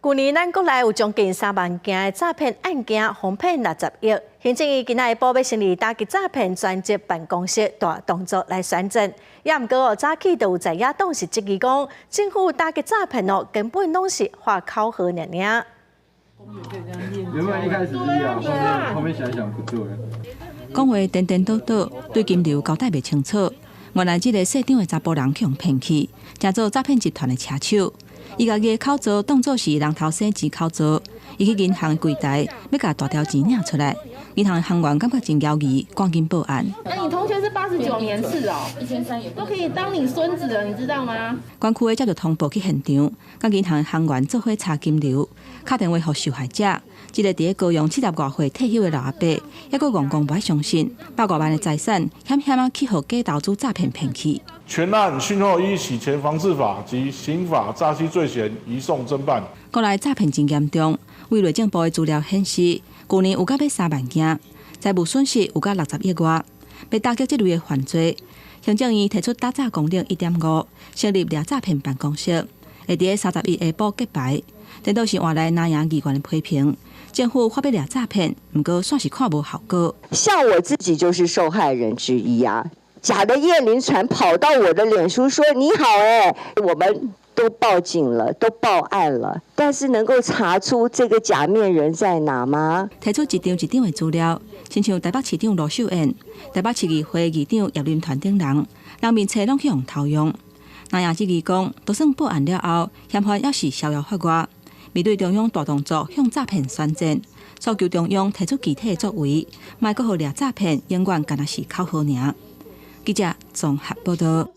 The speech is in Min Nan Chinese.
舊年咱國內有將近3萬件的詐騙案件，哄騙60億。行政院今仔日欲成立打擊詐騙專責辦公室，大動作來宣戰。也毋過哦，早起就有在野黨是質疑講，政府打擊詐騙哦，根本攏是喊口號爾爾。原本一開始是要，後面想想不對。講話顛顛倒倒，對金流交代袂清楚。原來這个姓張的查埔人予人騙去，成做詐騙集團的車手。伊共伊的口座當做是人頭生錢口座，伊去銀行櫃台欲共大條錢領出來，銀行行員感覺真猶疑，趕緊報案。那你同學是89年次哦，1300都可以當你孫子了，你知道嗎？管區的接著通報去現場，佮銀行行員做伙查金流，敲電話予受害者。這个佇咧高雄70外歲退休的老阿伯，猶閣戇戇無愛相信，百外萬的財產，險險仔去予假投資詐騙騙去。全案訊後依洗錢防治法及刑法詐欺罪嫌移送偵辦。國內詐騙真嚴重，為內政部的資料顯示，舊年有到欲3萬件，財務損失有到60億外。欲打擊這類的犯罪，行政院提出打詐綱領1.5，成立掠詐騙辦公室，會佇咧31下晡揭牌。顛倒是換來藍營議員的批評，政府發欲掠詐騙，毋過煞是看無效果。像我自己就是受害人之一啊！假的驗靈船跑到我的臉書說你好，欸，我們都報警了，都報案了，但是能夠查出這個假面人在哪嗎？提出一張一張的資料，親像台北市長盧秀燕、台北市議會議長葉林團等人，人面冊攏去予偷用。藍營質疑講，就算報案了後，嫌犯猶是逍遙法外。面對中央大動作向詐騙宣戰，訴求中央提出具體的作為，莫閣予掠詐騙，永遠干焦是口號爾。記者綜合報道。